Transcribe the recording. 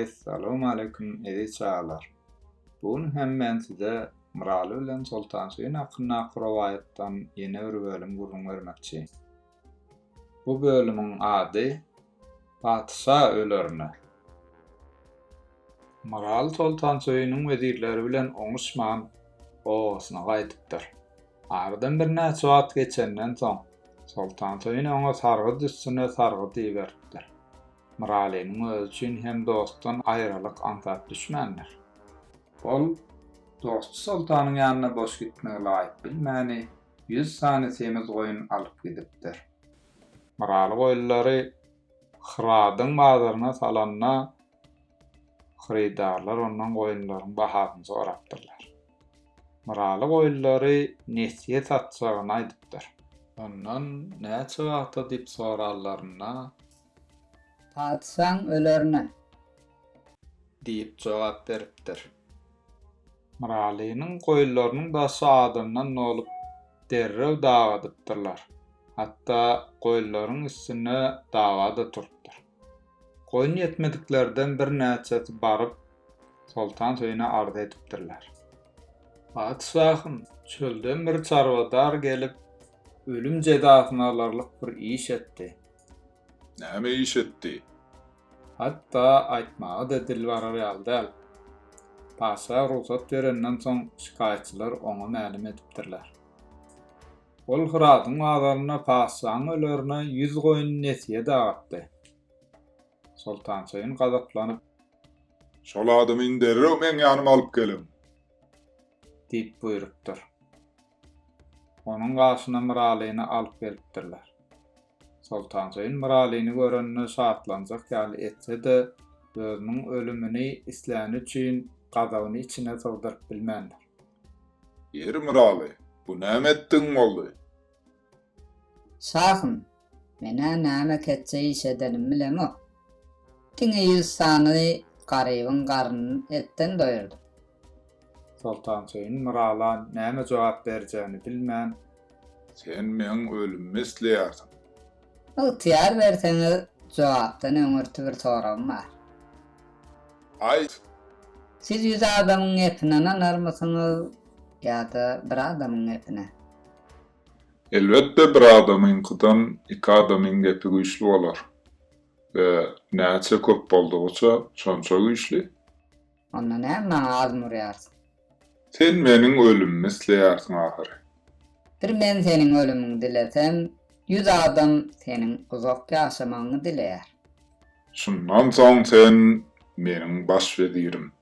Essalawmaleýkum eziz çagalar. Bu gün hem men size Myraly bilen Soltansöýün hakyndaky rowaýatdan ýene bir bölüm gürrüň bermekçi. Bu bölümiň ady Patyşa ölerine. Myraly Soltansöýüniň wezirleri bilen oňuşman, obasyna gaýdypdyr. Aradan birnäçe wagt geçenden soň, Soltansöýün oňa sargyt üstüne sargyt iberipdir. Myralynyň özi üçin hem dostdan aýralyk aňsat düşmändir. Ol dosty soltanyň ýanyna boş gitmegi laýyk bilmäni, ýüz sany semiz goýun alyp gidipdir. Myraly goýunlary Hyradyň bazaryna salanda, hyrydarlar ondan goýunlaryň bahasyny sorapdyrlar. Myraly goýunlary nesýe satjagyny aýdypdyr. Ondan näçe wagta diýip soranlarynda. Patyşaň ölerine. Diýip jogap beripdir. Myralynyň goýunlarynyň daşy adamdan dolup, derrew dagadypdyrlar. Hatda goýunlaryň üstünde dawa-da turupdyr. Goýun ýetmediklerden birnäçesi baryp, Soltan Söýüne arz edipdirler. Patyşahym, çölden bir çarwadar gelip, ölüm jezasyny alarlyk bir iş etdi. Näme iş etdi? Hatda aýtmaga-da dil barar ýaly däl. Patyşa rugsat berenden soň şikaýatçylar oňa mälim edipdirler. Ol Hyradyň bazarynda patyşaň ölerine ýüz goýun nesýe dagatdy. Soltansöýün gazaplanyp. Şol adamyny derrew meň ýanyma alyp geliň! Diýip buýrupdyr. Onuň gaşyna Myralyny alyp gelipdirler. Soltansöýün Myralyny görende şatlanjak ýaly etse-de, özüniň ölümini isläni üçin gazabyny içine sygdyryp bilmändir. Ýeri Myraly, bu näme etdigiň boldy? Şahym, men-ä näme ketje iş edenimi bilemok. Diňe ýüz sany garybyň garnyny etden doýurdym. Soltansöýün Myrala näme jogap berjegini bilmän. Sen meň ölümimi isleýärsiň. Ygtyýar berseňiz, jogapdan öňürti bir soragym bar. Aýt! Siz ýüz adamyň gepine ynanarmysyňyz ýa-da bir adamyň gepine? Elbetde bir adamyňkydan iki adamyň gepi güýçli bolar we näçe köp boldugyça şonça güýçli. Onda näme maňa azm urýarsyň? Sen meniň ölümimi isleýärsiň ahyry. Bir men seniň ölümiňi dilesem, ýüz adam seniň uzak ýaşamagyňy dileýär. Şundan soň sen meniň baş wezirim.